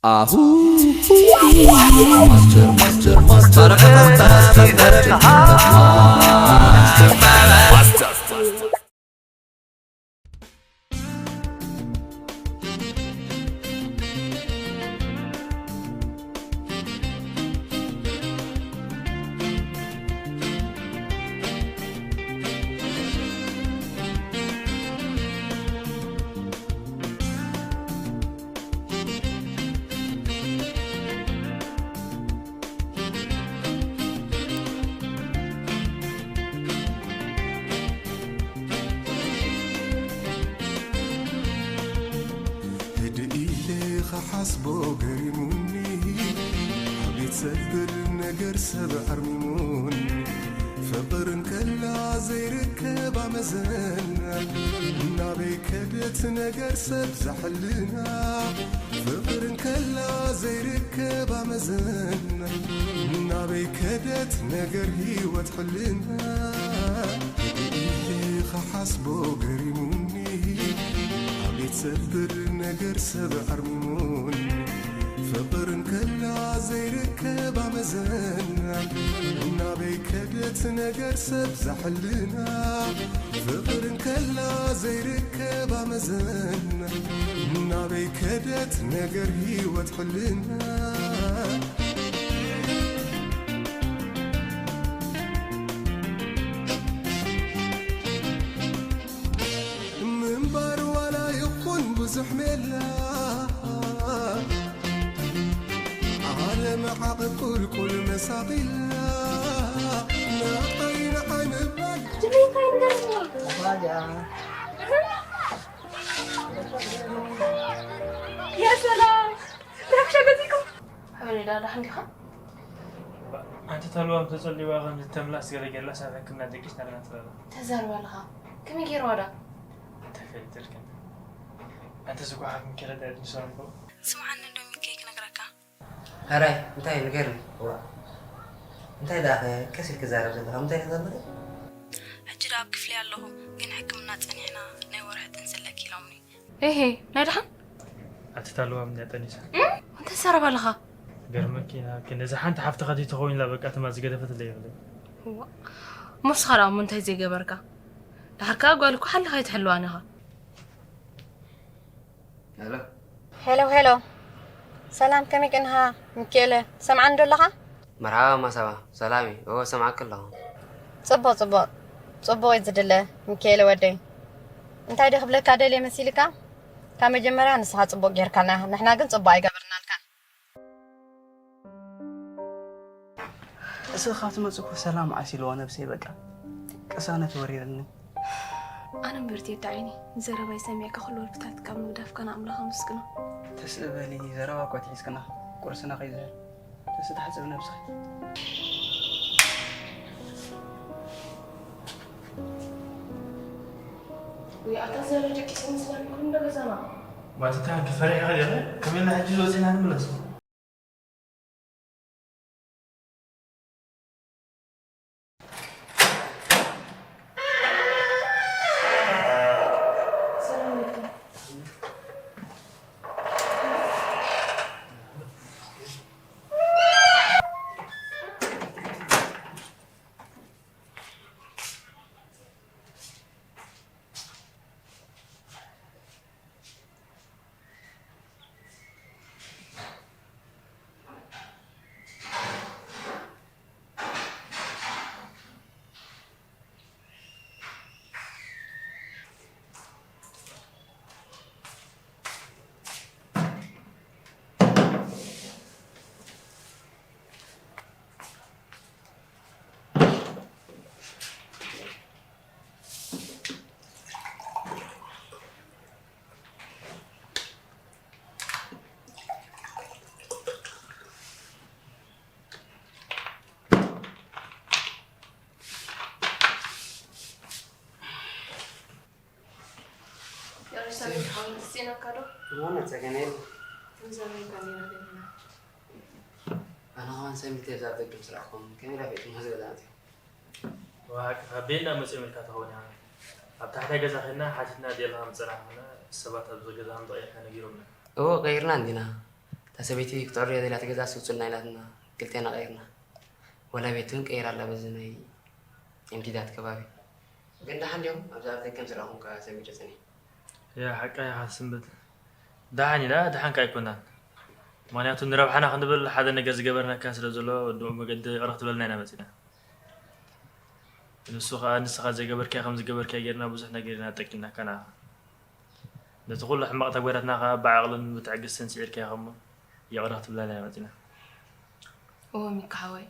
ኣሁ ማስተር ማስተር ማስተር ማስተር ህድእ ኢለ ኸሓስቦ ገሪሙኒ፣ ኣቤት ሰብር ነገር ሰብ ኣርሚሙኒ። ፍቕር እንከላ ዘይርከብ ኣመዘና፣ ናበይ ከደት ነገር ሰብ ዘሕልና። ፍቕር እንከላ ዘይርከብ ኣመዘና፣ ናበይ ከደት ነገር ህይወት ሕልና። ኢለ ኸሓስቦ ገሪሙኒ፣ ኣቤት ሰብር ነገር ሰብ ኣርሚሙኒ። ፍቕር እንከላ ዘይርከብ ኣመዘና፣ ናበይ ከደት ነገር ሰብ ዘሕልና። ፍቕር እንከላ ዘይርከብ ኣመዘና፣ ናበይ ከደት ነገር ህይወት ሕልና። ምንባር ዋላ ይኹን ብዙሕ ሜላ፣ ዓለም ዓቕብ ቁልቁል መሳቒላ፣ ንዓይ ንዓይ ምባል። ያ ሰላም፣ ረብሻ ገዚእኩም? ሓበሬዳ ዳሕን ዲኻ? ኣንቲ ተልዋ ተጸሊዋ ከም ዝተምላስ ገለ ጌርላ ሳብ ሕክምና ደቂስና ኣለና ትብለና። ተዛርባ ኣለኻ። ከመይ ጌርዋ ዳ? እንታይ ፈሊጥልክን? ኣንቲ ዝጓሓፍ ሚካኤል እንታይ ኣጥኒሶ ኣለኹ? ስምዓኒ እንዶ ሚካኤል ክነግረካ። ሕራይ፣ እንታይ እዩ ንገርኒ? እዋ። እንታይ ደኣ ኸ ቀስ ኢልኪ ዛረብ ዘለኻ? እንታይ ኢኺ ዘለኺ? ሕጂ ደኣ ኣብ ክፍሊ ኣለኹ፣ ግን ሕክምና ጸኒሕና ናይ ወርሒ ጥንሲ ኣለኪ ኢሎምኒ። ኤሄ፣ ናይ ደሓን? ኣቲ ታልዋ ምንድያ ጠኒሳ? እም? እንታይ ትዛረብ ኣለኻ? ገርመኪ ኢና፣ ክንደዚ ሓንቲ ሓፍትኻ ተይትኸውን ኢላ በቃ ትማ ዝገደፈትለይ ይብለይ። እዋ። እሞ ንስኻ ደኣ እሞ እንታይ ዘይገበርካ? ደሓር ከኣ ጓል እኮ ሓሊኻ ኣይትሕልዋን ኢኻ። ሄሎ። ሄሎ፣ ሄሎ። ሰላም፣ ከመይ ቀኒኻ ሚኪኤለ? ትሰምዓኒ ዶ ኣለኻ? መርሓባ ማሳባ፣ ሰላም እየ። እወ፣ እሰምዓኪ ኣለኹ። ጽቡቕ፣ ጽቡቕ። ጽቡቕ እዩ ዝድለ፣ ሚኪኤለ ወደይ። እንታይ ድየ ክብለካ ደልየ መሲልካ? ካብ መጀመርያ ንስኻ ጽቡቕ ጌርካና፣ ንሕና ግን ጽቡቕ ኣይገበርናልካን። እስኻ ትመጽእ እኮ ሰላም ዓሲልዋ ነብሰይ፣ በቃ ቅሳነት ወሪርኒ። ኣነ እምበር ቴዲ ዓይኒ፣ ንዘረባይ ሰሚዕካ ኩሉ ወልፍታትካ ብምግዳፍካ ንኣምላኽ ኣመስግኖ። ተስእ በሊ፣ ዘረባ እኮ ኣትሒዝክና፣ ቁርስና ከይዝህር። ተስእ ተሓጽቢ ነብስኺ። ወይ ኣታ ዘረ ደቂሰ መስለኒ ኩሉ እንደ ገዛና። ማቲታ፣ እንኪ ፈሪሕኺ ዲኺ? ከመይ ኢልና ሕጂ ወጺእና ንምለስ? ያሬድ፣ ሰሚት ሓወይ፣ ትስእነካ ዶ? ምንም ጸገም የለን። ክንዘረብ ኢና ደሊና። ኣነ ኸማን ሰሚት እየ ኣብ ደገ ምስ ረኣኹም፣ ከመይ ኢላ ፈጺማ ዝበላ ናት እያ። ዋሃ፣ ካብ ቤት እንዳመጽኦም ኢልካ ትኸውን ኢኻ። ኣብ ታሕታይ ገዛ ኸድና ሓቲትና፣ ደሊኻ ምጸናሕና፣ ሰባት ኣብዚ ገዛ ከም ዝቐየርካ ነጊሮምና። እወ፣ ቀይርና እንዲና። እታ ሰበይቲ ክትዕርዮ ዘይላ እቲ ገዛ ስውፅልና ኢላትና ክልቴና ቀይርና። ወላ ቤት እውን ቀይራ ኣላ በዚ ናይ ኤምዲዳት ከባቢ። ግን ደሓን ድዮም? ኣብዚ ኣብ ደገ ምስ ረኣኹም ከኣ ሰሚዐ ጽኒሕ። ያ ሓቃ ኢኻ ሰንበት። ደሓን ኢና፣ ደሓን ከኣ ኣይኮናን። ምኽንያቱ ንረብሓና ክንብል ሓደ ነገር ዝገበርናካ ስለ ዘሎ፣ ብኡ መገዲ ይቕረ ክትብለልና ኢና መጺና። ንሱ ከኣ ንስኻ ዘይገበርካዮ ከም ዝገበርካዮ ጌርና ብዙሕ ነገር ኢና ጠቂምናካ ንዓኻ። ነቲ ኩሉ ሕማቕ ተግባራትና ከኣ ብዓቕልን ብትዕግስትን ስዒርካዮ እሞ ይቕረ ክትብለና ኢና መጺና። እወ ሚካ ሓወይ፣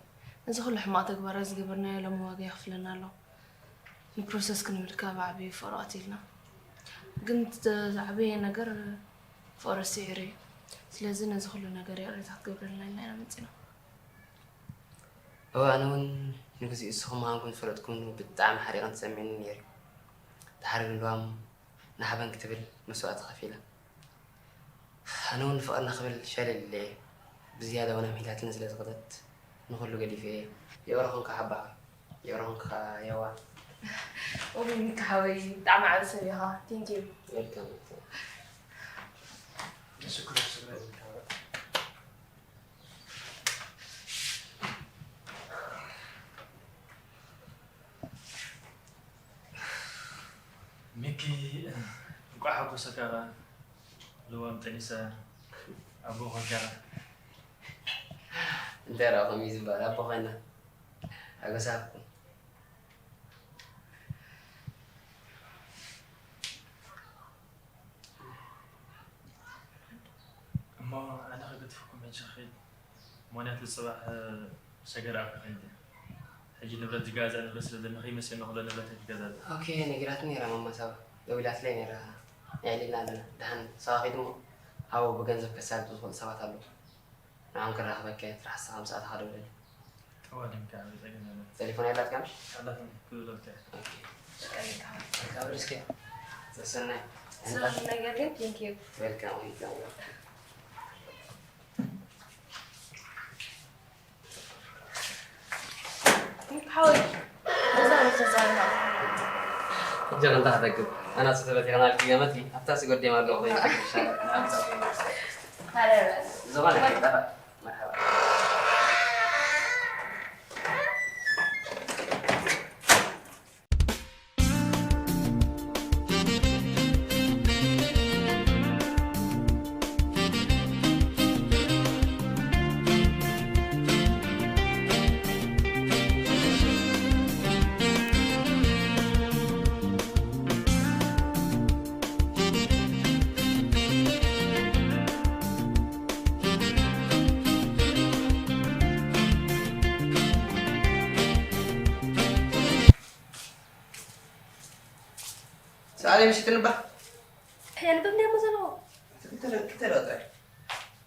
ነዚ ኩሉ ሕማቕ ተግባራት ዝገበርናዮ ሎሚ ዋጋ የኽፍለና ኣሎ። ንፕሮሰስ ክንብል ከኣ ብዓቢኡ ፍቕሪ ቀቲልና። ግን እቲ ዝዓበየ ነገር ፍቕሪ ስዒሩ እዩ። ስለዚ ነዚ ኩሉ ነገር ይቕሬታ ክትገብረልና ኢልና ኢና መጺና። እወ፣ ኣነ እውን ንግዚኡ ንስኹም ምዃንኩም ዝፈለጥኩምሉ ብጣዕሚ ሓሪቕን ተሰሚዑኒ ነይሩ እዩ። ድሓር ግን ልዋም ንሓበን ክትብል መስዋእቲ ከፊላ። ኣነ እውን ንፍቕርና ክብል ሸለል ኢለ እየ። ብዝያዳ እውን ኣምሂላትኒ ስለ ዝኸደት ንኹሉ ገዲፈ እየ። ይቕረ ኹንካ ሓባኻ። ይቕረ ኹንካ የዋ። ኦይ ሚካ ሓወይ፣ ብጣዕሚ ዓቢ ሰብ ኢኻ። Thank you። Welcome, welcome። ሽኩር፣ ሽኩር። ሚኪ፣ እንቋዕ ሓጎሰካ። ልዋም ጠኒሳ ኣቦ ኮንካ። እንታይ ደኣ ከምኡ እዩ ዝበሃል? ኣቦ ኮይና ሓጎሳኩም። እሞ ኣነ ክገድፈኩም ሕጂ ክኸይድ። ምኽንያቱ ጽባሕ፣ እ፣ ሰገር ኣብ ክኸይድ እየ። ሕጂ ንብረት ዝገዛእ ንብረት ስለ ዘለኒ ከይመስየኒ ከሎ ንብረት ክገዛእ። ኦኬ፣ ነጊራትኒ ነይራ ማማ ሳባ። ደዊላትለይ ነይራ። የዕሊልና ኣለና። ደሓን ሳባ ከይዱ እሞ ኣብኡ ብገንዘብ ከሳልጡ ዝኽእሉ ሰባት ኣለዉ። ንዓም ክራኸበካ እየ። ጥራሕ ንስኻ ምስ ኣተኻ ደውለለይ። ጠዋዲምካ፣ ኣብ ጸገም የለን። ቴሌፎን የላትካን? ኣላትኒ፣ ክብለልካ። ኦኬ። ካብ እስኪ ሰሰናይ። ሰላም ነገር ግን፣ thank you። Welcome, welcome, welcome። ሓወይ፣ እዛ ነው ተዛሪባ። እጀን እንታ ተረክብ። ኣና ጽፈበት ይኸናል ክገመት፣ ኣብታ ስጎዴ ማዶ ኾይ። ሃረረ። ዝኾነ፣ ጠፋ። መርሓባ። ሰዓል ምሽት ንባ። ሕያ ንብብ እንዲያ ዘለኹ።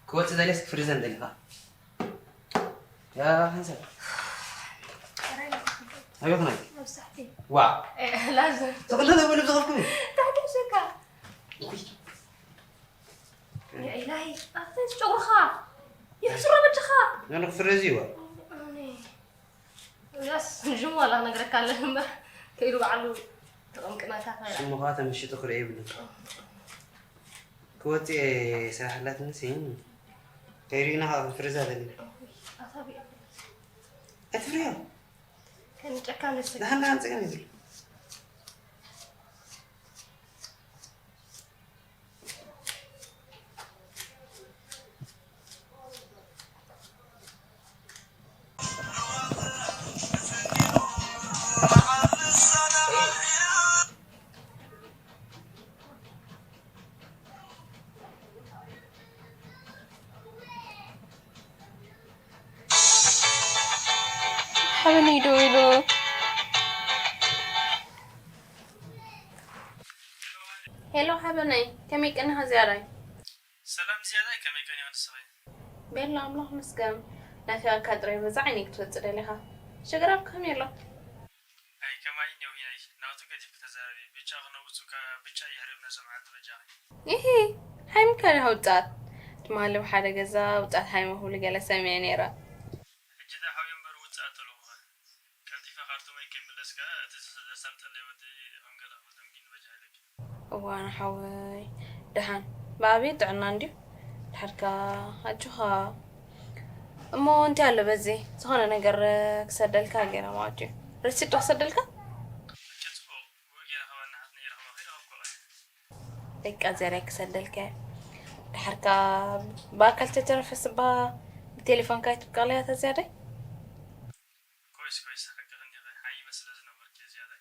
ክወጽእ ዘልየስ ክፍሪ ዘንደልኻ። ያ ሓንሳብ። ኣበይ ኹናይ? ኣብ ሳሕቲ። ዋ። እ፣ ላዝ። ተቕለ ዘበሉ ዝኸፍኩም። ታሕቲ ሸካ። ያ ኢላሂ፣ ኣፍተስ ጨጉርኻ። ይሕስሮ በጃኻ። ነን ክፍሪ እዚ ይዋ። ኣሜን። እዛስ ንሽሙ ዋላ ክነግረካ ኣለኒ እምበር፣ ከይዱ ባዕሉ ተቐምቅመካ ከላ። ሽሙ ኸዓ ተመሺጡ ክርእዮ የብሉን። ክወጽእ እየ ስራሕ ኣላትኒ ሲ። ከይርኢና ኸዓ ክንፍርዛ ዘለና። ኣታ ብያ። ኣይትፍርዮ። ከንጨካ ንስካ። ንሓና ሓንጽ ግን ይብል። ሓበነይ ደዊሉ። ሄሎ ሓበነይ፣ ከመይ ቀኒኻ ዝያዳይ? ሰላም ዝያዳይ፣ ከመይ ቀኒኻ ንስኺ? ቤላ ኣምላኽ ይመስገን። ናፊቐካ ጥራይ በዛ ዓይነይ ክትወጽእ ደሊኻ። ሽግር ኣብ ከመይ ኣሎ? ኣይ ከማይ ነውያይ፣ ናቱ ገዲፍኪ ተዛረቢ። ብጫ ክነውጹካ ብጫ ይሕርብ ነዞም ዓዲ በጃኺ። ኢሂ፣ ሓይምካ ዲኻ ውጻት? ትማሊ ብሓደ ገዛ ውጻት ሓይመ ክብሉ ገለ ሰሚዐ ነይረ። ሕጂ ዳ ሓውዮ እምበር ውጻት ተለኹኸ። ቀልጢፈ ካርቱመይ ከይምለስካ እቲ ዘሳልጠለይ ወዲ ከም ገለ ክብሎም ግን በጃ ኢለኪ። እዋን ሓወይ፣ ደሓን ብኣብይ ጥዕና እንድዩ? ኣርካ ኣጆኻ። እሞ እንታይ ኣሎ በዚ ዝኾነ ነገር ክሰደልካ ገይረ ማለት እዩ። ርሲት ዶ ክሰደልካ? በቃ ዝያዳይ ክሰደልካ። ድሓርካ ብኣካል ተተረፈ ስባ ብቴሌፎንካ ይትብቃለያ ተዝያዳይ። ኮይስ ኮይስ ሓቅኽን ኢኺ ሓይመ ስለ ዝነበርኪ ዝያዳይ።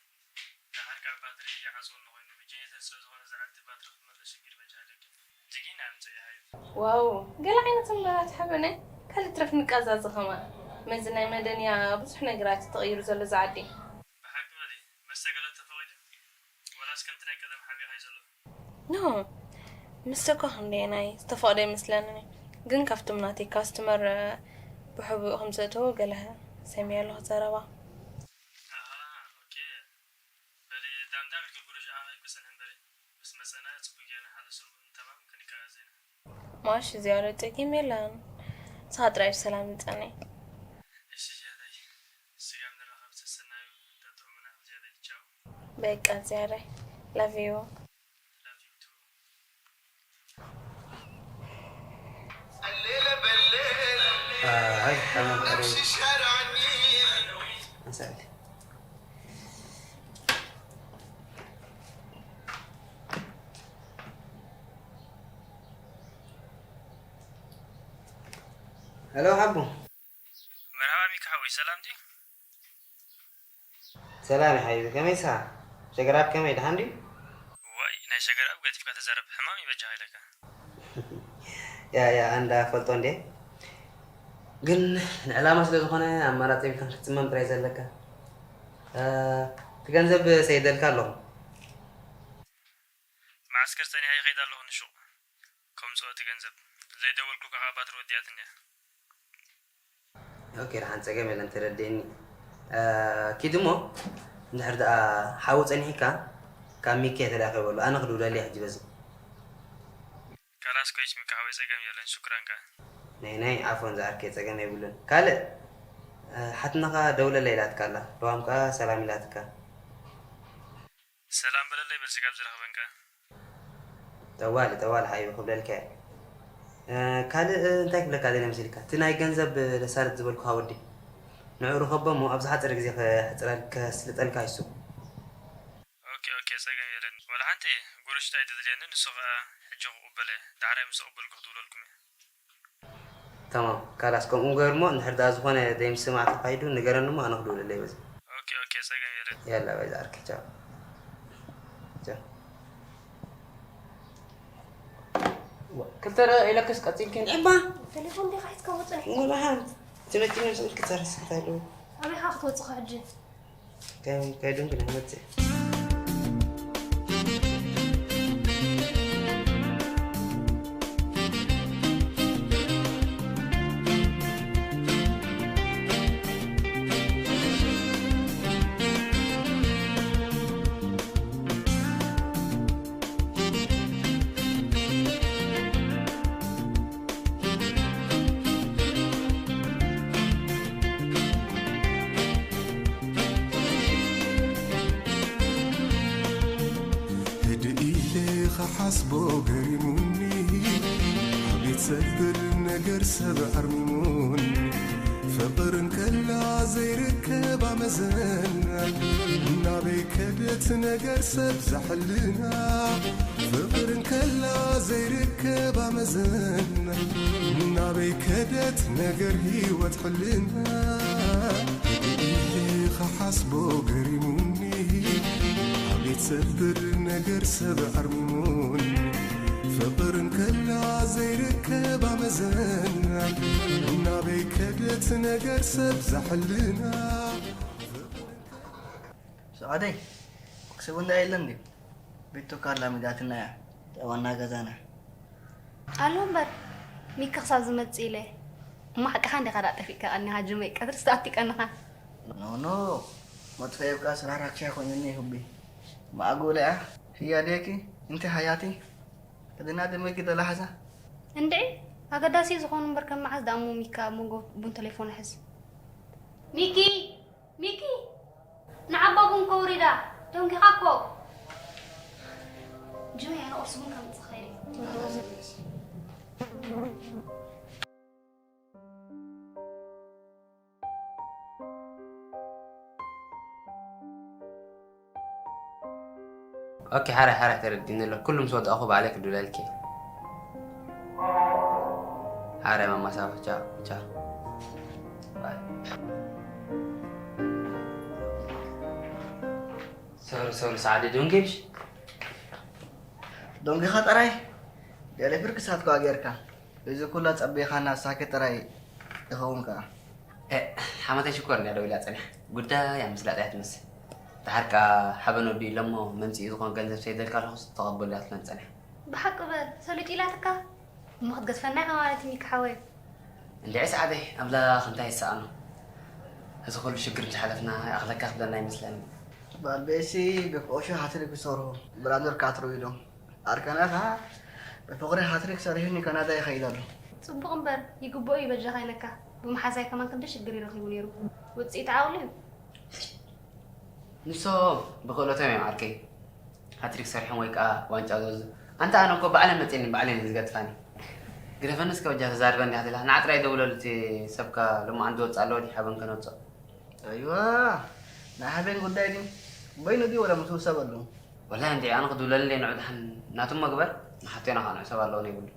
ድሓር ካብ ባትሪ ይዓጽወኒ ኮይኑ ብጀኔተር ስለ ዝኾነ ዝዓቲ ባትሪ ክትመልእ ሽግር በጃ ኣለኪ። ጅጊና ምጽእ ይሃዩ። ዋው፣ ገለ ዓይነት እምበራት ሓበነ። ካልእ ትረፍ ንቃዛዚ ኸማ። መዚ ናይ መደንያ ብዙሕ ነገራት እዩ ተቐይሩ ዘሎ እዚ ዓዲ። ብሓቂ በሊ፣ መስተ ገለ ተፈቒዱ? ወላስ ከምቲ ናይ ቀደም ሓቢኻ እዩ ዘሎ? ኖ፣ መስተ እኳ ክንደየናይ ዝተፈቕደ ኣይመስለንን እዩ። ግን ካብቶም ናተይ ካስተመር ብሕቡእ ከም ዘእተዎ ገለ ሰሚዐ ኣለኹ ዘረባ። ኣሃ፣ ኦኬ። በሊ ዳምዳም ኢልኪ ጉርሽ ኣመይ ክሰን እምበሪ። ምስ መጸና ጽቡቅ ጌርና ሓደ ሰሙን ተማም ክንቀያየር ኢና። ማሽ ዝያዳ ጸገም የለን። ንስኻ ጥራይ ብሰላም ምጻኒ። እሺ ዝያዳይ። ስጋብ ንራኸብ ሰሰናዩ። ተጥዑሙና ዝያዳይ። ቻው። በቃ ዝያዳይ። Love you. Love you too. ኣይ፣ ተማም። ኣንሳእቲ። ሄሎ ሓቡ። መርሃባ ሚኪ ሓወይ፣ ሰላም ድዩ? ሰላም ሓቢቢ፣ ከመይ ኢኻ? ሸገራብ ከመይ፣ ደሓን ድዩ? ዋይ፣ ናይ ሸገራብ ገዲፍካ ተዛረብ፣ ሕማም ይበጃኻ ኢለካ። ያ፣ ያ፣ ኣንዳ ፈልጦ እንዴ? ግን ንዕላማ ስለ ዝኾነ ኣማራጺ የብልካን፣ ክትጽመም ጥራይ ዘለካ። እ፣ እቲ ገንዘብ ሰይደልካ ኣለኹ። መዓስከር ጸኒሐ ይኸይድ ኣለኹ ንሹቕ። ከምጽኦ እቲ ገንዘብ። ዘይደወልኩልካ ከኣ ባትሪ ወዲኣትኒ እያ። ኦኬ፣ ደሓን ጸገም የለን፣ ተረዲእኒ። እ፣ ኪድ እሞ፣ እንድሕር ደኣ ሓዊ ጸኒሕካ፣ ካብ ሚኪ ተላኢኸ በሎ። ኣነ ክድውለሉ እየ ሕጂ በዚ። ካላስ ኮይስ ሚኪ ሓወይ፣ ጸገም የለን፣ ሽኩራን ከኣ። ነይ፣ ነይ፣ ዓፎን ዝዓርከይ፣ ጸገም የብሉን። ካልእ፣ እ፣ ሓትነኻ ደውለለይ ኢላትካ ኣላ። ሩሃም ከኣ ሰላም ኢላትካ። ሰላም በለለይ በል ስጋብ ዝረኽበን ከኣ። ጠዋሊ፣ ጠዋሊ ሓዩ ክብለልካ እየ። እ፣ ካልእ፣ እ፣ እንታይ ክብለካ ደልየ መሲልካ? እቲ ናይ ገንዘብ፣ እ፣ ለሳልጥ ዝበልኩኻ ወዲ። ንዑ ርኸቦ እሞ ኣብዚ ሓፂር ግዜ ከሕፅረል-፣ ከስልጠልካ ይሱ። ኦኬ፣ ኦኬ፣ ጸገም የለን። ዋላ ሓንቲ ጉርሽቲ ኣይተድልየኒ፣ ንሱ ኸኣ ሕጂ ክቕበል እየ። ዳሕራይ ምስ ኣቕበልኩ ክድውለልኩም እየ። ተማም፣ ካላስ ከምኡ ንገር እሞ፣ እንድሕር ደኣ ዝኾነ ዘይምስማዕ ተኻይዱ ንገረኒ እሞ፣ ኣነ ክድውለለይ በዚ። ኦኬ፣ ኦኬ፣ ጸገም የለን። ያላ፣ ባይ ዝዓርከይ፣ ቻው። ቻው። ክልተ ደቂቕ ኢለክስ ቀጺልኪ። እባ። ቴሌፎን ዲኻ ሒዝካ ወጽእ? ወላሓ፣ ትመጪ ነብስኺ ክትሰርሒ ስኽታ ኣለዎ። ኣበይ ኸኣ ክትወጽእ ሕጂ? ከም ከይዱን ግን መጽእ። ህድእ ኢለ ኸሓስቦ ገሪሙኒ፣ ኣቤት ሰብር ነገር ሰብ ኣርሚሙኒ። ፍቕር እንከላ ዘይርከብ ኣመዘና፣ ናበይ ከደት ነገር ሰብ ዘሕልና። ፍቕር እንከላ ዘይርከብ ኣመዘና፣ ናበይ ከደት ነገር ህይወት ሕልና። ኢለ ኸሓስቦ ገሪሙኒ፣ ኣቤት ሰብር ነገር ሰብ ኣርሚሙኒ። ፍቕር እንከላ ዘይርከብ ኣመዘና፣ ናበይ ከደት ነገር ሰብ ዘሕልና። ሰዓደይ፣ ክስብ እንዳ የለን ድዩ? ቤት ቶካ ኣላሚዳትና እያ፣ ዋና ገዛና። ኣሎ እምበር፣ ሚኪ ክሳብ ዝመጽእ ኢለ። እሞ ሓቅኻ እንዲኻ ደኣ ጠፊእካ ቀኒኻ፣ ጅመይ ቀትሪ ዝተኣትዩ ቀንኻ። ኖ፣ ኖ፣ መጥፈኤ እኳ ስራሕ ራክሻ ኮይኑኒ ይሁቢ። ማዕጉለ እያ፣ ህያ ዴኪ፣ እንቲ ሃያቲ፣ ከደና ደመኪ ደላሓዛ። እንድዒ፣ ኣገዳሲ ዝኾኑ እምበር ከም መዓዝ ደኣ እሞ ሚኪ ኣብ መንጎ ቡን ቴሌፎን ሕዝ። ሚኪ! ሚኪ! ንዓባ ቡን ከውሪዳ፣ ደንጊኻ እኮ። ጅመይ፣ ኣነ ቁርሲ ቡን ከምጽእ ኸይደ። ኦኬ፣ ሓራይ፣ ሓራይ፣ ተረዲኒ ኣሎ። ኩሉ ምስ ወዳእኹ ባዕለይ ክድውለልኪ። ሓራይ ማማ ሳባ፣ ቻው፣ ቻው። ባይ። ሶሪ፣ ሶሪ፣ ሰዓዲ ዶንጌሽ። ዶንጌኻ ጥራይ? ገለ ፍርቂ ሳትኳ ጌርካ። እዚ ኩላ ጸቢኻና ሳኪ ጥራይ ይኸውን ከኣ። እ፣ ሓመተይ ሽኮር እንድያ ደዊላ ጸኒሓ። ጉዳይ ኣብ ምስላጥ እያ ትመስል። ደሓር ከኣ ሓበን ወዲ ኢሎሞ መምጽኢ ዝኾን ገንዘብ ሰይደልካ ኣለኹስ ተቐበሉ እያ ትብለኒ ጸኒሓ። ብሓቂ በል፣ ሰሊጡ ኢላትካ? እሞ ክትገድፈና ኢኻ ማለት እዩ ሚኪ ሓወይ። እንድዒ ሰዓደይ፣ ኣምላኽ እንታይ ይሰኣኖ? እዚ ኩሉ ሽግር ምስ ሓለፍና ይኣኽለካ ክብለና ይመስለኒ። ባልቤሲ ብፍቕሹ ሃትሪክ ይሰርሑ፣ ብራዘር ካትሮ ኢሎም። ኣርካና ኸዓ ብፍቕሪ ሃትሪክ ሰሪሑ ንካናዳ ይኸይድ ኣሎ። ጽቡቕ እምበር፣ ይግብኦ እዩ በጃኻ ኢለካ። ብምሓዛይ ከማን ክንደይ ሽግር እዩ ረኺቡ ነይሩ። ውጽኢት ዓቕሉ እዩ። ንሶም ብክእለቶም እዮም ዓርከይ። ሃትሪክ ሰሪሖም ወይ ከኣ ዋንጫ ዝወስዱ። ኣንታ ኣነ እኮ ባዕለን መጺኤን ባዕለን እየን ዝገድፋኒ። ግደፈኒ እስከ በጃ ተዛርበኒ ኣትላ። ንዓ ጥራይ ደውለሉ እቲ ሰብካ ሎማዓንቲ ዝወጽእ ኣለዎ ድዩ ሓበን ከነውጽኦ። ኣይዋ፣ ናይ ሓበን ጉዳይ ድዩ? በይኑ ድዩ ወላ ምስኡ ሰብ ኣለዎ? ወላሂ እንድዒ ኣነ ክድውለሉ እንድየ ንዑ ደሓን ናቱ እሞ ግበር፣ ንሓፍቴና ከኣ ንዑ ሰብ ኣለዎ ነይብሉ።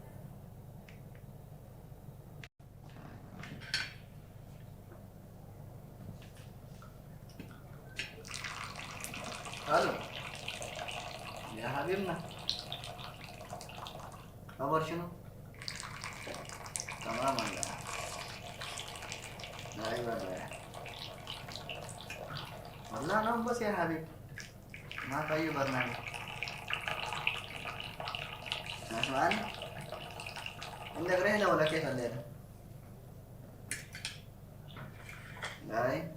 الو، يا حبيبنا، خبر شنو؟ تمام ولا؟ ايوه، والله انا بس يا حبيبي. ما في أي برنامج. اسمعني. عندك رحلة ولا كيف الليلة؟ هاي.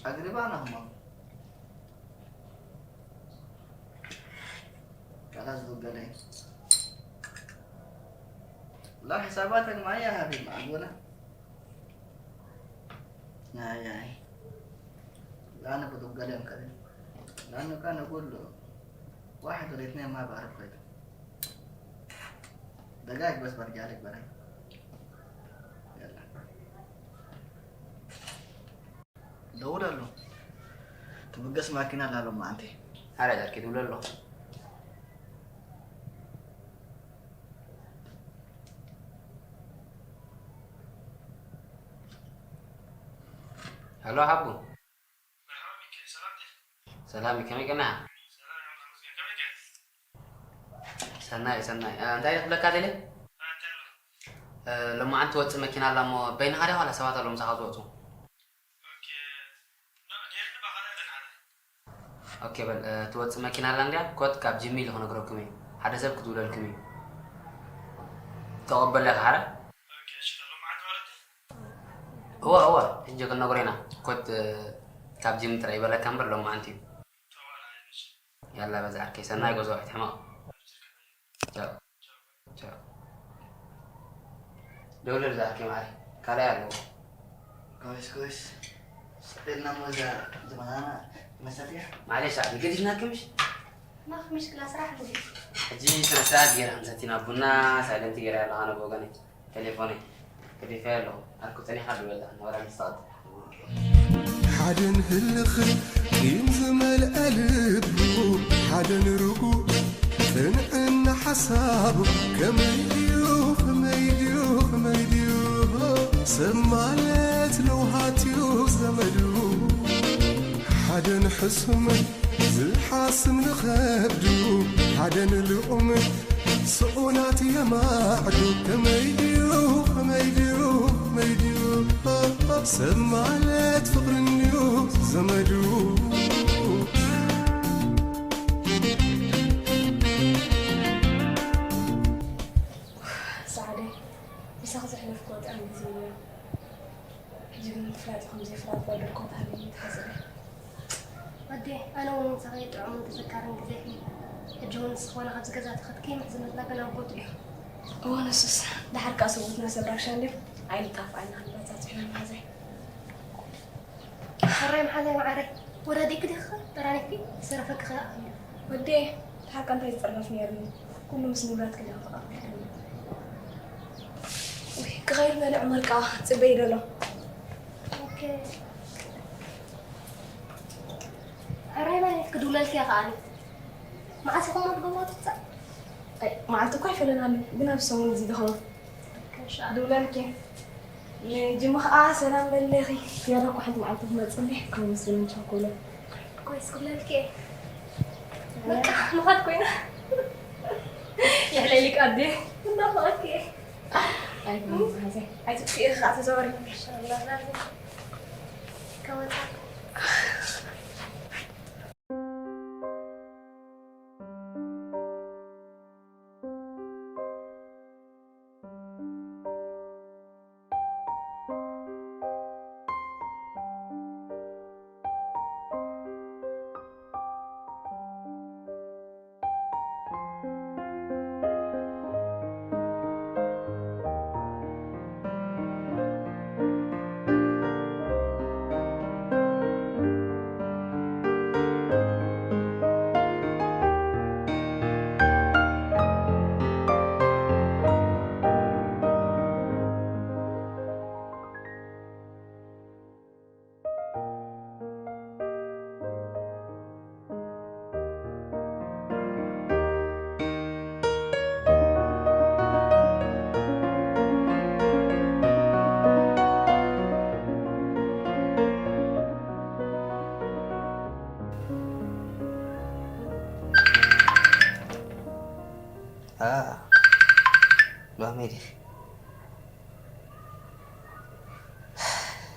أقربان هم. خلاص، دوق علي. لا، حساباتك معي يا حبيبي، معقولة؟ አይ አይ፣ ለአነ ብዱገሌም ከሪም። ለአነ ካን እጉል ዋሕድ ወደ ኢትኔን ማ ባዕርፍ ከይዱ። ደጋግ በስ በርጃ ለክ በላይ። የላ። ደውል ኣሎ። ትብገስ ማኪና ላሎም ማዓንቲ። ኣረ ጀርኪ ደውል ኣሎ። ሄሎ ሓቡ። መርሓባ ሚኪ፣ ሰላም ዲኻ? ሰላም፣ ከመይ ቀኒኻ? ሰላም፣ ከመይ ቀኒኻ? ሰናይ፣ ሰናይ። እ፣ እንታይ ክብለካ ደልየ? እ፣ እንታይ ኣሎ? እ፣ ሎማዓንቲ ትወጽእ መኪና ኣላ እሞ በይንኻ ዲኻ ዋላ ሰባት ኣለዉ ምሳኻ ዝወጹ? ኦኬ። ኖ፣ ኔርኒ ባኻዳ ኣለካ ሓደ። ኦኬ በል፣ እ፣ ትወጽእ መኪና ኣላ እንድያ፣ ኮት ካብ ጂሚ ኢሉ ክነግረኩም እዩ። ሓደ ሰብ ክድውለልኩም እዩ። ተቐበሎ ኢኻ ሓረ? ኦኬ፣ እሺ፣ ሎማዓንቲ ማለት እዩ? እወ፣ እወ፣ ሕጂ ክንነግሮ ኢና። ኮት፣ እ፣ ካብ ጂሚ ጥራይ ይበለካ እምበር ሎማዓንቲ እዩ። ተባል፣ ኣይ፣ እሺ። ያላ በዛ ዓርከይ፣ ሰናይ ጉዞ፣ ሕማቕ። ቻው። ቻው። ደውለሉ ዝኣክል ማዕረ ካልኣይ ኣለዎ። ኮይስ ኮይስ ስጢልና እሞ እዛ ዝመሃና መሰትያ። ማዕረ ሻዕ ንገዲፍናኪ ምሽ? ማኽ ምሽክላ ስራሕ እንዲ። ሕጂ ስነ ስርዓት ገይራ ክንሰቲና ቡና ሳይለንት ገይራ ኣለኻ ኣነ ብወገነይ። ቴሌፎነይ ገዲፈያ ኣለኹ። ኣርኩ ጸኒሓ ዶ በላ ናብራ ምስተቐደ። ሓደን ህልኽን ቂም ዝመልአ ልቡ፣ ሓደን ርጉእ ጽንዕና ሓሳቡ፣ ከመይ ድዩ፣ ከመይ ድዩ፣ ከመይ ድዩ? ሰብ ማለት ለውሃትዩ ዘመዱ፣ ሓደን ሕሱምን ዝሓስም ንኸብዱ፣ ሓደን ልኡምን ስኡናት የማዕዱ፣ ከመይ ድዩ፣ ከመይ ድዩ፣ ከመይ ድዩ? ሰብ ማለት ፍቕሪ እንድዩ ዘመዱ። ሰዓደይ፣ ምሳኺ ዘሕለፍክዎ ጥዑም ግዜ ነይሩ። ሕጂ ግን ምፍላጥ ይኹን ዘይፍላጥ በደልኩም ተሃልዩኒ ተሓጽበ። ኣዴ፣ ኣነ እውን ምሳኺ ጥዑምን ተዘካርን ግዜ እዩ። ሕጂ እውን ንስኺ ዋላ ካብዚ ገዛ ተኸድኪ ምሕዝነትና ግን ኣብ ቦትኡ እዩ። እወ፣ ንሱስ ደሓር ከኣ ሰብኡትና ሰብ ራሻ እንድዩ። ኣይንጣፍኣልና ክንባጻጽ ይኹን መሓዛይ። ሕራይ መሓዛይ መዓረይ፣ ወዳዲኪ ዲኺ ጠራኒፍኪ? ዝሰረፈኪ ኸኣ ኣሎ። ወዴ፣ ሓቃ እንታይ ዝጸርፈፍ ነይርኒ? ኩሉ ምስ ንብረትኪ ዲኻ ተቐቢልክኒ? ውይ፣ ክኸይድ በለ ዑመር ከኣ ጽበይ ደሎ። ኦኬ። ሕራይ ማለት ክድውለልኪ እየ ከኣ። መዓስ ኢኹም ትገብሩ ትጻ? ኣይ፣ መዓልቲ እኳ ኣይፈለናሉን፣ ግን ኣብ ሰሙን እዚ ድኸም። ኦኬ፣ ሻ። ድውለልኪ። ንጅሙ ኸዓ ሰላም በለኺ። ያዳ እኮ ሓንቲ መዓልቲ ክመጽእ እንዴ? ካብ ምስልን ቸኮለ። ኮይስ ክብለልኪ እየ። በቃ፣ ምኻድ ኮይና። የሕለይልክ ኣዴ። እንዳኸኣልኪ እየ። ኣይ፣ ኣይትጥፍኢ ኢኺ ኸዓ ተዘዋወሪ። ኢንሻላህ፣ ላዚ ከወጣ። ሎሚ ዲኺ?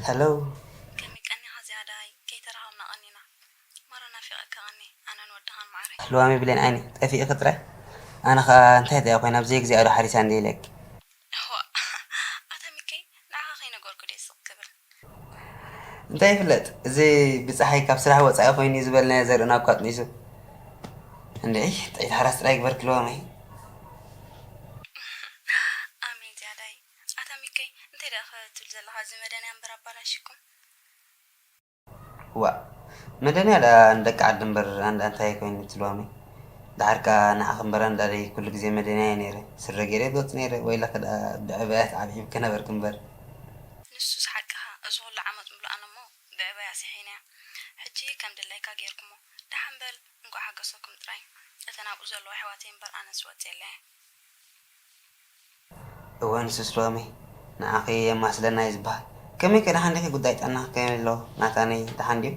ሄሎ። ከመይ ቀኒኻ ዝያዳይ? ከይተራኸብና ቀኒና። ማራ ናፊቐካ ቀኒ፣ ኣነን ወድኻን ማዓረይ። ሉዋመይ ብሌን ዓይነይ፣ ጠፊእኺ ጥራይ። ኣነ ኸኣ እንታይ ደኣ ኮይና፣ ኣብ ዘይግዚኣ ዶ ሓሪሳ እንደ ኢለኪ። እዋ፣ ኣታ ሚከይ፣ ንዓኻ ከይነገርኩ ድየ ስቕ ክብል? እንታይ ይፍለጥ፣ እዚ ብጸሓይ ካብ ስራሕ ወጻኢ ኮይኑ ዝበልናዮ ዘርእና እኳ ኣጥኒሱ። እንድዒ፣ ጥዒት ሓራስ ጥራይ ግበርኪ ሉዋመይ። ኣሜን ዝያዳይ። ኣታ ሚከይ፣ እንታይ ደኣ ትብል ዘለኻ? እዚ መደንያ እምበር ኣባላሺኩም። ዋእ፣ መደንያ ደኣ ንደቂ ዓዲ እምበር ኣንዳ እንታይ ኮይኑ ትልዋመይ? ደሓር ከኣ ንዓኺ እምበር ኣንዳለይ ኩሉ ግዜ መደንያ እየ ነይረ። ስረ ገይረ ይወጽእ ነይረ። ወይለኺ ደኣ ብዕባያት ዓብዒብኪ ነበርኪ እምበር። ንሱስ ሓቅኻ፣ እዚ ኩሉ ዓመት ሙሉእ ኣነ እሞ ብዕባያ ስሒነያ። ሕጂ ከም ድላይካ ገይርኩሞ። ደሓን በል፣ እንቋዕ ሓገሰኩም ጥራይ። እተን ኣብኡ ዘለዋ ኣሕዋተይ እምበር ኣነስ ወጺኤለየ። እወ ንሱስ ሎሚ ንዓኺ የማስለና እዩ ዝበሃል። ከመይ ከ ደሓን ዲኺ? ጉዳይ ጥዕናኺ ከመይ ኣሎ ናታነይ? ደሓን ድዩ?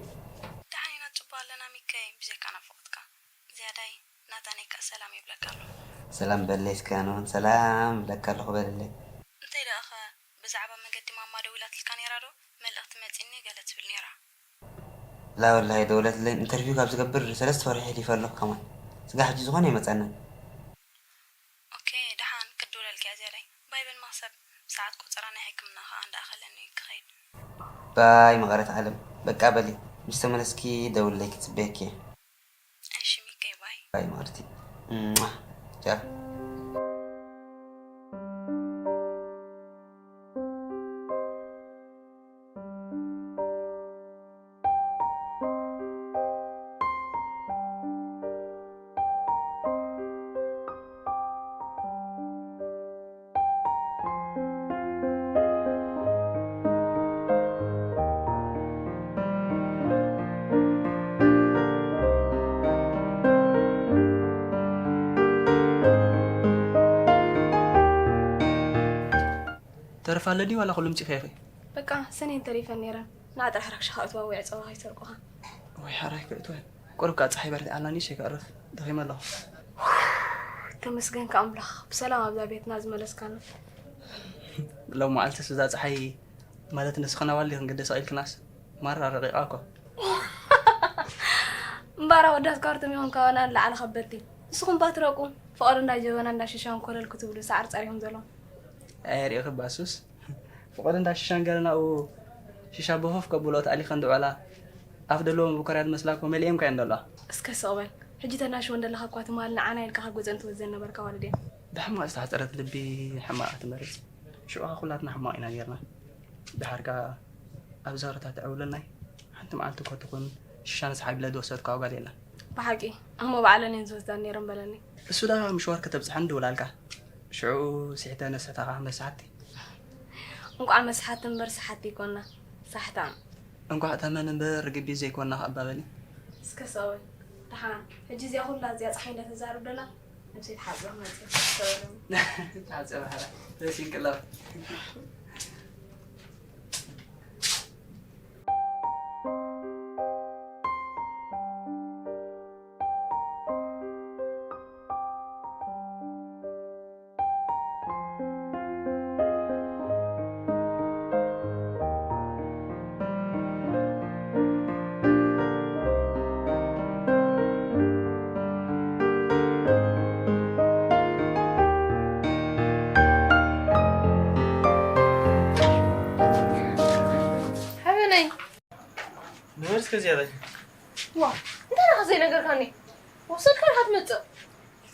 ደሓን ኢና፣ ጽቡቕ ኣለና ሚከይ፣ ብዘይካ ናፍቖትካ። ዝያዳይ ናታነይ ከኣ ሰላም ይብለካ ኣሎ። ሰላም በለይ እስከ፣ ኣነ እውን ሰላም እብለካ ኣለኹ በልለይ። እንታይ ደኣ ኸ ብዛዕባ መገዲ ማማ ደዊላትልካ ነይራ ዶ? መልእኽቲ መጺእኒ ገለ ትብል ነይራ። ላ ወላሂ ደወለትለይ፣ ኢንተርቪው ካብ ዝገብር ሰለስተ ወርሒ ኣሕሊፈ ኣለኹ ከማን። ስጋዕ ሕጂ ዝኾነ ኣይመጸንን። ኦኬ፣ ደሓን ክድውለልኪ እያ ዝያዳይ። ባይ በል መኽሰብ፣ ሰዓት ቆጸራ ናይ ሕክምና ኸኣ እንዳኣኸለኒ ክኸይድ። ባይ መቐረት ዓለም። በቃ በሊ፣ ምስ ተመለስኪ ደውልለይ፣ ክጽበየኪ እየ። እሺ ሚከይ፣ ባይ። ባይ መቐርቲ። እሟ። ቻው። ተረፋ ኣሎ ድዩ ዋላ ኩሉ ምጺእኺ ኢኺ? በቃ ሰኔን ተሪፈን ነይረን። ንዓ ጥራሕ ረክሻ ከእትዋ ወይ ዕጸዋ ከይሰርቁኻ። ወይ ሓራይ ከእትወን። ቁሩብ ከኣ ጸሓይ በርቲዓላ ንእሽተይ ከዕርፍ። ደኺመ ኣለኹ። ተመስገንካ ኣምላኽ፣ ብሰላም ኣብዛ ቤትና ዝመለስካና። ሎም መዓልትስ እዛ ጸሓይ ማለት ንስኽን ኣዋልድኽን ግዲ ሰቒልክናስ ማራ ረቒቓ እኮ። እምበኣር ኣወዳት ካርቱም ኢኹም ካባና ንላዕሊ ከበድቲ። ንስኹም ባትረቁ፣ ፍቕሪ እንዳ ጀበና እንዳ ሽሻን ኮለል ክትብሉ ሳዕሪ ጸሪኹም ዘለኹም። ኣየርእኺ ባሱስ። ፍቕሪ እንዳ ሽሻን ገለ ናብኡ ሽሻ ቦፎፍ ከብሎ ተኣሊኸን ድወላ። ኣፍ ደለዎ መብኮርያ ዝመስላ እኮ መሊኤን እኳ እየን ዘለዋ። እስከ ስቕ በል። ሕጂ ተናሽወን ዘለኻ እኳ ትማሊ ንዓና ኢልካ ካብ ገዝአን ትወዘን ነበርካ ኣዋልድ እየን። ብሕማቕ ዝተሓጸረት ልቢ ሕማቕ ትመርጽ። ሽዑ ኸኣ ኩላትና ሕማቕ ኢና ጌርና። ደሓር ከኣ ኣብ ዛረታት ተዕውለናይ ሓንቲ መዓልቲ እኳ ትኹን ሽሻ ንስሓ ኢለ ዝወሰድካ ጓል የላን። ብሓቂ እሞ ባዕለን እየን ዝወስዳን ነይረን በለኒ። እሱ ዳ ምሽዋር ከተብፅሐን ድውላልካ ሽዑ ስሒተ ነሰታኻ መሳሕቲ። እንቋዕ መሳሕቲ እምበር ሰሓቲ ይኮና ሳሕታም። እንቋዕ ተመን እምበር ርግቢት ዘይኮና ኣባበሊ። እስከ ሰወይ ደሓን ሕጂ እዚኣ ኩላ እዚኣ ፀሓይ እንዳተዛረብ ደላ ነብሰይ ተሓፅር መፅእ ሰወይ። ተሓፅር ሓራ ተሲንቅላ። ሓበነይ ንበርስከ ዝያዳይ ዋ እንታይ ደኻ ዘይነገርካኒ? ወሰድካ ዲኻ ትመጽእ?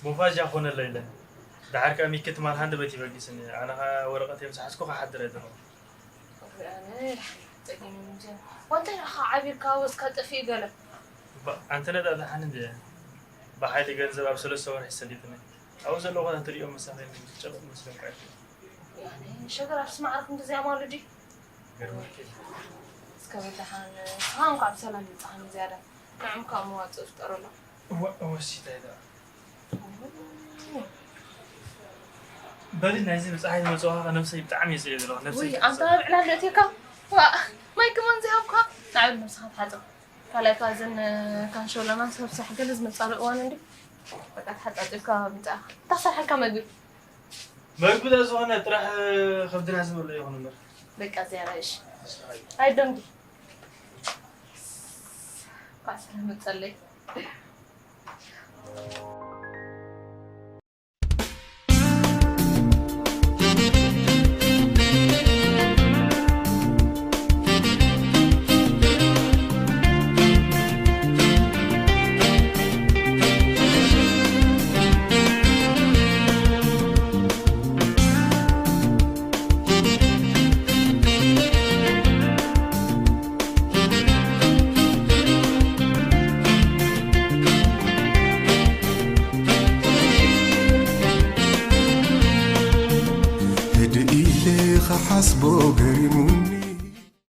ቦፋ እጃ ኮነለ ኢለ። ደሓር ከኣ ሚኪ ትማል ሃንደበት ይበጊስኒ። ኣነ ኸኣ ወረቐት እዮም ዝሓዝኩ ክሓድር እየ ዘለኹ። ኣነ ደሓን ጸጊሙ እንጂ። ወንታይ ኢኻ ዓቢርካ ወስካ ጠፊእ ገለ? ባ-፣ ኣንተ ነጣ ደሓን እንድየ። ብሓይሊ ገንዘብ ኣብ ሰለስተ ወርሒ ሰሊጥኒ። ኣብኡ ዘለኹ እንተ ትሪኦ ምሳኺ ጨበጥ መስለካ እዩ። ያኔ ሸገር ኣብ ስማዕረ ክንዲ ዘያማሉ ድዩ? ገርመኪ። እስከ በል ደሓን፣ ንስኻ እንኳዕ ብሰላም መጻኻ ንዝያዳ። ንዕም ካብ መዋጽእ ፍጠረሎም። እዋ፣ እወ፣ ሲታይ ደኣ። በሊ ናይዚ ብጻሓይ ዝመጽዋኻ ነብሰይ ብጣዕሚ እየ ዝጽልዮ ዘለኹ። ነብሰይ ውይ፣ ኣንታ ኣብ ዕላል ኣእትየካ። ዋ፣ ማይ ከማን ዘይሃብካ። ንዓ በል ነብስኻ ተሓጸብ። ካልኣይ ከኣ እዘን ካንሾሎና ሰብሳሕ ገለ ዝመጻሉ እዋን እንዲ። በቃ ተሓጻጺብካ ምጻእ። እንታይ ክሰርሓልካ መግቢ? መግቢ ዶ ዝኾነ ጥራሕ ከብድና ዝመልኦ ይኹን እምበር። በቃ እዚኣ ራእሽ። ኣይዶም ዲ። ኳዕ ሰላም መጸለይ። ህድእ ኢለ ኸሓስቦ ገሪሙኒ።